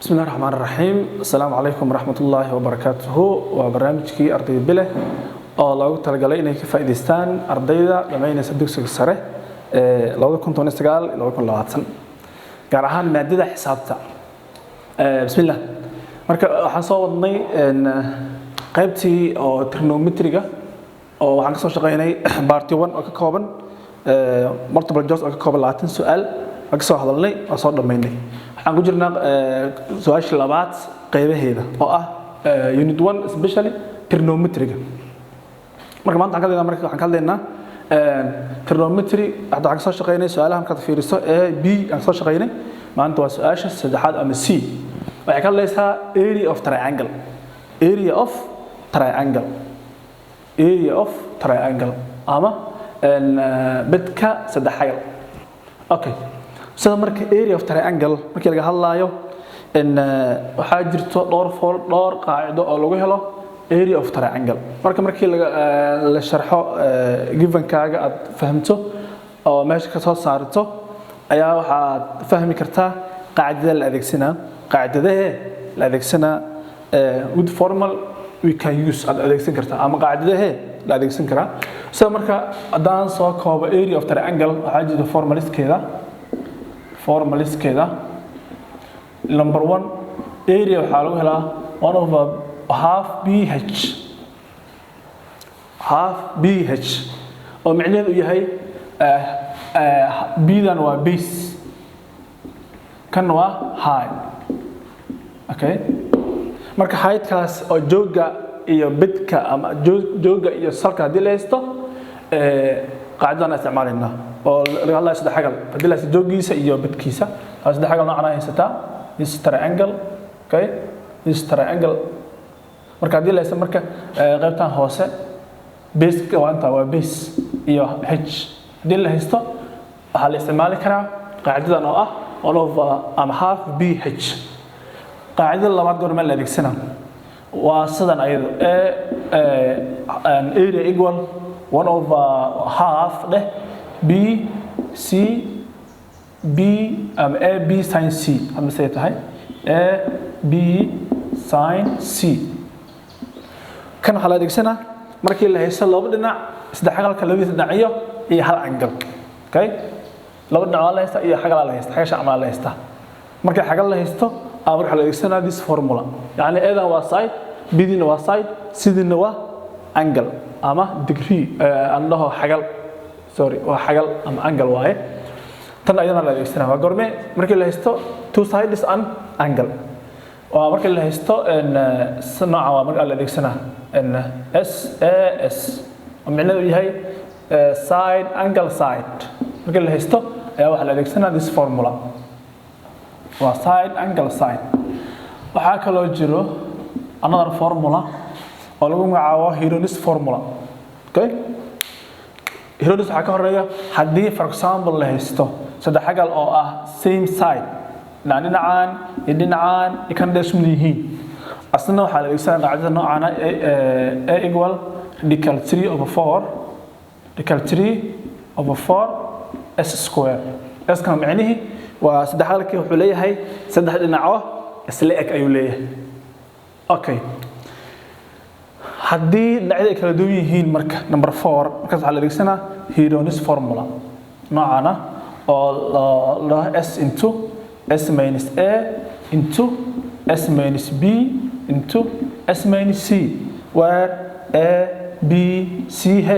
Bismi illahi raxmaan raxiim. Asalaamu calaykum waraxmat ullaahi wabarakaatuhu. Waa barnaamijkii Ardayda Bile oo loogu talagalay inay ka faa'iidaystaan ardayda dhammaynaysa dugsiga sare ee 2019, 2020, gaar ahaan maadada xisaabta. Bismillah. Marka waxaan soo wadnay qaybtii oo trigonometriga, oo waxaan ka soo shaqeynay part one oo ka kooban multiple choice oo ka kooban 20 su-aal. Waan ka soo hadalnay, waan soo dhammaynay. Waxaan ku jirnaa su-aasha labaad qaybaheeda oo ah unit one, especially trigonometriga. Marka maanta waxaan ka hadlaynaa, marka waxaan ka hadlaynaa trigonometry. Hadda waxaan ka soo shaqeynay su-aalaha, markaad fiiriso, A, B aan soo shaqeynay. Maanta waa su-aasha saddexaad ama C. Waxay ka hadlaysaa area of triangle, area of triangle, area of triangle ama bedka saddex xagal. Okay, sida marka area of triangle markii laga hadlaayo, waxaa jirto dhowr fool, dhowr qaacido oo lagu helo area of triangle. Marka markii laga la sharxo givenkaaga, aad fahamto oo meesha ka soo saarto, ayaa waxaad fahmi kartaa qaacidada la adeegsanaa, qaacidadahee la adeegsanaa, with formula we can use, aad adeegsan kartaa ama qaacidadahee la adeegsan karaa. Sida marka haddaan soo koobo area of triangle, waxaa jirta formulaskeeda. Formulaskeeda number one, area waxaa lagu helaa one over half b h, half b h, oo micnaheedu yahay b-dan waa base, kan waa height. Okay, marka heightkaas oo jooga iyo bedka ama jooga iyo salka haddii la haysto, qaacidadan isticmaalaynaa oo laga hadlayo saddex xagal. Haddii la haysto joogiisa iyo bedkiisa, saddex xagal noocan haysataa, this triangle. Okay, this triangle. Marka haddii la haysto, marka qaybtan hoose base waa inta, waa base iyo h. Haddii la haysto, waxaa la isticmaali karaa qaacidadan oo ah one over ama half b h. Qaacidada labaad goorma la adeegsanaa? Waa sidan ayado: a area equal one over half dheh b c b ama a b sin c. Hadda say tahay a b sin c. Kan waxaa la adeegsanaa markii la haysto laba dhinac, saddex xagalka labadiisa dhinacyo iyo hal angle. Okay, laba dhinac waa la haystaa iyo xagalaa la haysta, xagasha amaa la haystaa. Markii xagal la haysto aa marka waxaa la adeegsanaa this formula. Yacni eedan waa side, bidina waa side, sidina waa angle ama degree, aan dhaho xagal, sorry, waa xagal ama angle waaye. Tan ayadana la adeegsanaa waa goorme? Markii la haysto two sides and angle. Waa markii la haysto nooca, waa marka la adeegsanaa s a s, oo micnaheedu yahay side angle side. Markii la haysto ayaa waxaa la adeegsanaa this formula, waa side angle side. Waxaa kaloo jiro another formula oo lagu magacaabo Heron's formula. Okay, Heron's waxaa ka horeeya haddii, for example, la haysto saddex xagal oo ah same side, dhinac, dhinacaan iyo dhinacaan iyo kan dheer isku mid yihiin, asna waxaa la adeegsanaya qaacidada noocaana: a equal radical 3 over 4, radical 3 over 4 s square. S kan micnihii waa saddex xagalkii wuxuu leeyahay saddex dhinaco isla eg ayuu leeyahay. Okay, haddii dhinacyada ay kala duwan yihiin, marka number four, markaas waxaa la adeegsanaa Heron's formula noocana oo la s into s minus a into s minus b into s minus c, where a, b, c h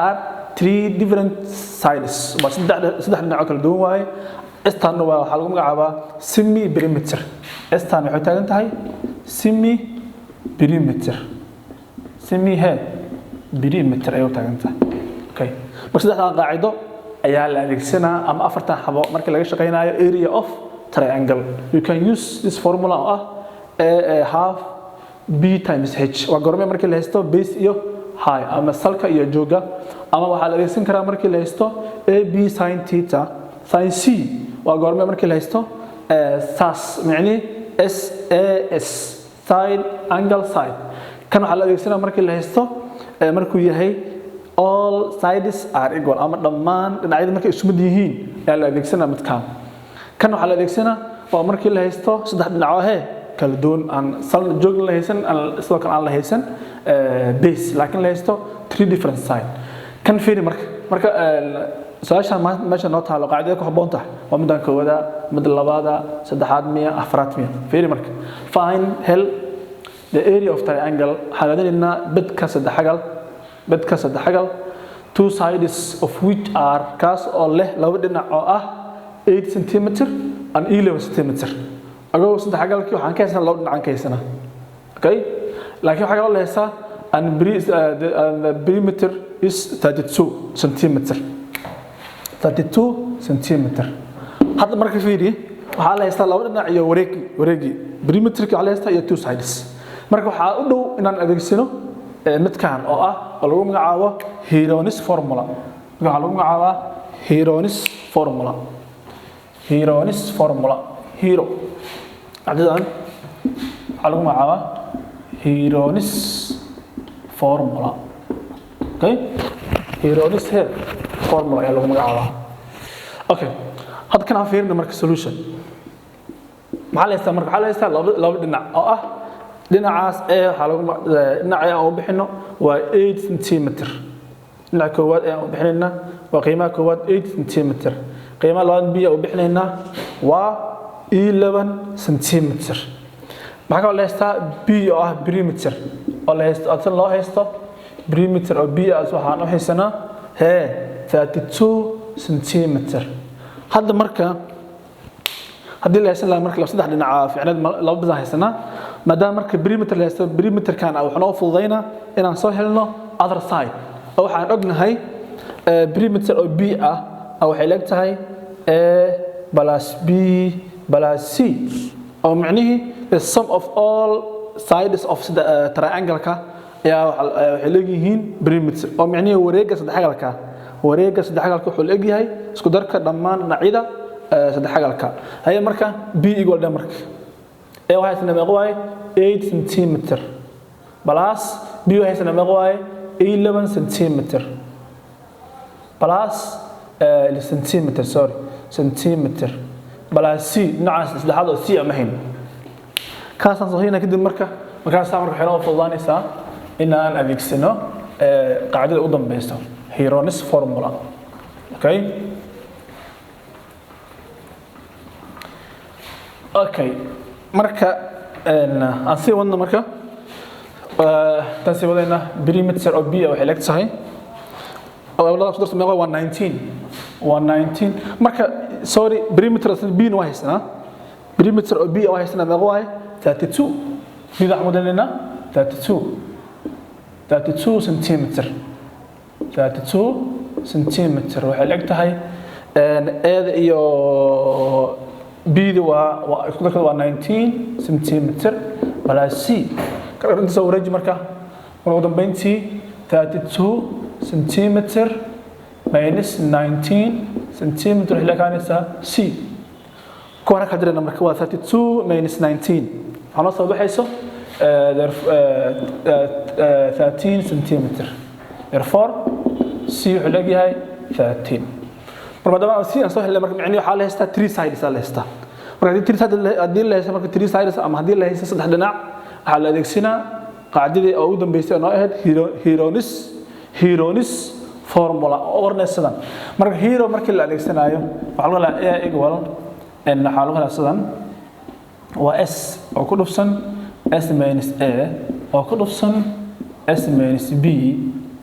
are three different sides. Waa saddex dhinac oo kala duwan waaye. Stan waa waxaa lagu magacaabaa semi perimeter. Stan waxay taagan tahay semi perimeter, semi he perimeter ayay u taagan tahay. Okay, marka saddexdan qaacido ayaa la adeegsanaa ama afartan xabo marka laga shaqeynayo area of triangle. You can use this formula oo ah a half b times h. Waa goorme? Markii la haysto base iyo height ama salka iyo jooga. Ama waxaa la adeegsan karaa markii la haysto a b sin theta sin c. Waa goorme? Markii la haysto sas, micnihi s a s, side angle side. Kan waxaa la adeegsanaa markii la haysto markuu yahay all sides are equal, ama dhammaan dhinacyada markay isku mid yihiin ayaa la adeegsanaa midkaan. Kan waxaa la adeegsanaa Waa markii la haysto saddex dhinac oo hee kala duwan, aan sal joog la haysan, aan sidoo kale aan la haysan base, laakiin la haysto three different side. Kan fiiri marka. Marka su-aashaan meesha noo taalo, qaacidada ku habboon tahay waa midaan koowaada, midda labaada, saddexaad miya, afraad miya? Fiiri marka. Find, hel, the area of triangle. Waxaan raadinaynaa bedka saddexagal, bedka saddexagal, two sides of which are, kaas oo leh laba dhinac oo ah 8 centimeter and 11 centimeter. Agow, saddexagalkii waxaan ka haysanaa laba dhinac aan ka haysanaa, okay, laakiin waxaa kaloo la haystaa and the perimeter is 32 centimeter, 32 centimeter. Hadda marka fiiri, waxaa la haystaa laba dhinac iyo wareegi, wareegi perimeterki waxaa la haystaa iyo two sides. Marka waxaa u dhow inaan adeegsano midkan oo ah oo lagu magacaabo Heron's formula. Marka waxaa lagu magacaabaa Heron's formula, Heron's formula, Hero qaacidadan waxaa lagu magacaabaa Heron's formula. Okay, Heron's here formula ayaa lagu magacaabaa. Okay, hadda kan aan fiirino marka. Solution maxaa la haystaa marka? Waxaa la haystaa laba dhinac oo ah dhinacaas ee waxaa lagu dhinaca aan u bixino waa 8 centimeter. Dhinaca koowaad ee aan u bixinaynaa waa qiimaha koowaad 8 centimeter, qiimaha labaad b aan u bixinaynaa waa 11 centimeter. Maxaa kaloo la haystaa? B oo ah perimeter oo la haysto, asan loo haysto perimeter oo b ah waxaan u haysanaa hee 32 centimeter. Hadda marka haddii la haysan lahaa marka laba saddex dhinaca ficneed, laba bisan haysanaa. Maadaama marka perimeter la haysto, perimeterkan wuxuu noo fududaynaa inaan soo helno other side, oo waxaan ognahay perimeter oo b ah waxay leeg tahay a plus b plus c, oo micnihii the sum of all sides of triangle-ka ayaa waxay leegyihiin perimeter, oo micnihii wareegga saddexagalka, wareegga saddexagalka wuxuu leegyahay isku darka dhammaan dhinacyada saddexagalka. Haye, marka b equal dhe marka. A waxay haysanaa meeqa waaye? 8 centimeter plus b waxay haysanaa meeqa waaye? 11 centimeter plus centimeter, sorry, centimeter plus c. Dhinacaas saddexaad oo c ama hayn, kaasaan soo hayna. Kadib marka markaasaa marka waxay noo fududaanaysaa in aan adeegsano qaacidada u dambeyso, Heron's formula. Okay, marka aan sii wadno marka, tan sii wadayna. Perimeter oo b waxay leeg tahay labada isku darto meeqa? Waa 19, waa 19. Marka, sorry, perimeter b na waa haysanaa. Perimeter oo b waa haysanaa, meeqa waaye? 32. B waxaan wadanaynaa 32, 32 centimeter, 32 centimeter waxay leeg tahay A-da iyo B-da waa isku darkooda waa 19 centimeter plus c. Inta soo wareeji marka. Ugu dambeyntii 32 centimeter minus 19 centimeter waxay leekaanaysaa c. Kuwana kala dirayna marka waa 32 minus 19, waxaa noo soo baxayso 13 centimeter. Therefore c wuxuu leegyahay 13. Marka maadaama c aan soo helnay, marka micnihi waxaa la haystaa three sides aa la haystaa. Marka haddii three sides, haddii la haysto marka three sides ama haddii la haysto saddex dhinac, waxaa la adeegsanaa qaacidadii oo ugu dambeysay oo noo ahayd Heron's formula, oo oranaysa sidan. Marka Heron markii la adeegsanaayo, waxaa lagu helaa a equal n, waxaa lagu helaa sidan: waa s oo ku dhufsan s minus a oo ku dhufsan s minus b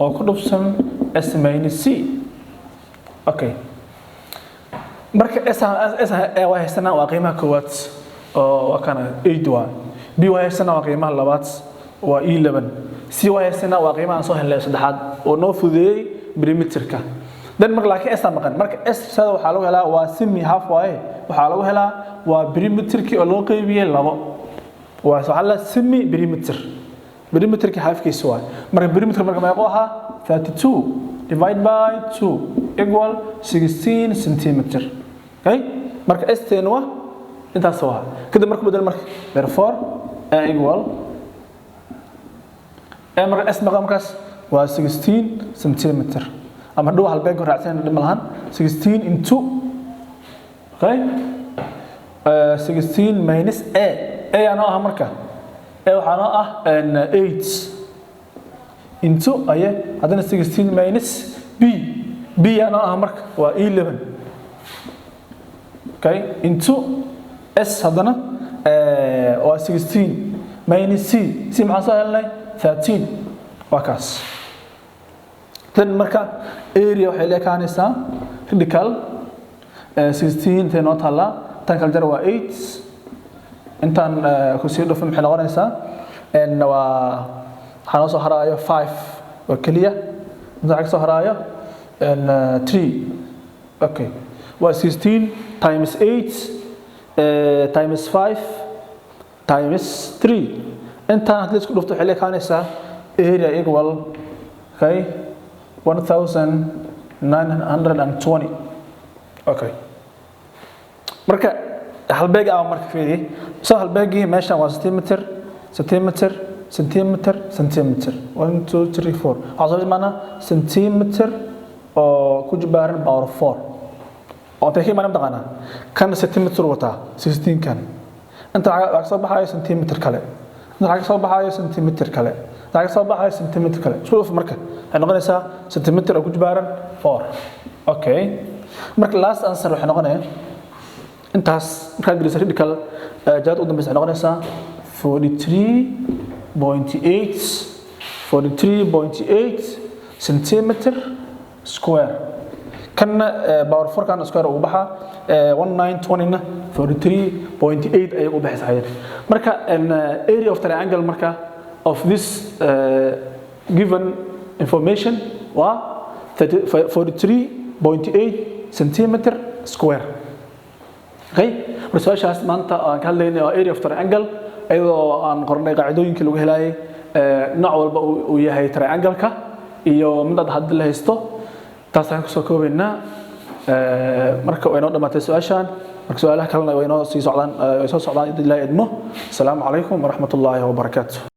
oo ku dhufsan s minus c. Okay, marka s s a waa haysanaa, waa qiimaha koowaad oo waa kana 8 waa. B waa haysanaa, waa qiimaha labaad, waa 11. C waa haysanaa, waa qiimaha aan soo helnay saddexaad oo noo fududeeyey perimeterka. Dan marka laakiin s maqan. Marka s sada waxaa lagu helaa waa semi half waaye. Waxaa lagu helaa waa perimeterkii oo loo qeybiyey labo, waa waxaa la semi perimeter, perimeterkii halfkiisa waay. Marka perimeter marka meequu ahaa? 32 divide by 2 equal 16 centimeter. Okay, marka s ten waa intaas waa. Kadib marka bedel marka, therefore a equal a. Marka s maqa markaas waa 16 centimeter, ama dhow halbeeg raacsan dhib malahan, 16 into, okay. 16 minus a. A anoo ah marka, a waxaa noo ah 8 into aye haddana 16 minus b. B anoo ah marka waa 11. Okay, into s haddana waa 16 minus c. C maxaan soo helnay? 13. Waa kaas. Then marka area waxay leekaanaysaa radical 16 intay noo taallaa, tan kala jar waa 8, intaan kusii dhufin maxay noqonaysaa? Waa waxaa noo soo haraayo 5 oo keliya. Inta waxaa ka soo haraayo 3. Okay, waa 16 times 8 times 5 times 3. Intaan haddii isku dhufto waxay leekaanaysaa area equal, okay, 1920. Okay, marka halbeeg ama marka fiiri soo halbeegii meeshan waa centimeter, centimeter, centimeter, centimeter, 1 2 3 4. Waxaa soo imaanaa centimeter oo ku jibaaran power 4 oo intay ka imaanaa mataqaanaa? Kan centimeter wataa 16, kan inta waxaa ka soo baxayo centimeter kale, inta waxaa ka soo baxayo centimeter kale, inta waxaa ka soo baxayo centimeter kale. Isku dhuf marka waxay noqonaysaa centimeter oo ku jibaaran 4. Okay, marka last answer waxay noqonaya intaas markaa gelisa radical, jawaabta u dambeysa waxay noqonaysaa 43.8, 43.8 centimeter square. Kanna power 4 kan square ugu baxa 1920 na 43.8 ayay u baxaysaa ayada. Marka area of triangle marka of this given information waa 43.8 centimeter square. Okay, marka su-aashaas maanta aan ka hadlaynay waa area of triangle, iyadoo aan qornay qaacidooyinkii lagu helayay nooc walba uu yahay triangle-ka iyo mid aad hadda la haysto. Taas ayaan kusoo koobaynaa. Marka way noo dhamaatay su-aashan. Marka su-aalaha kalena way noo sii socdaan, way soo socdaan idin Ilaahay idmo. Asalaamu calaykum waraxmat ullaahi wabarakaatu.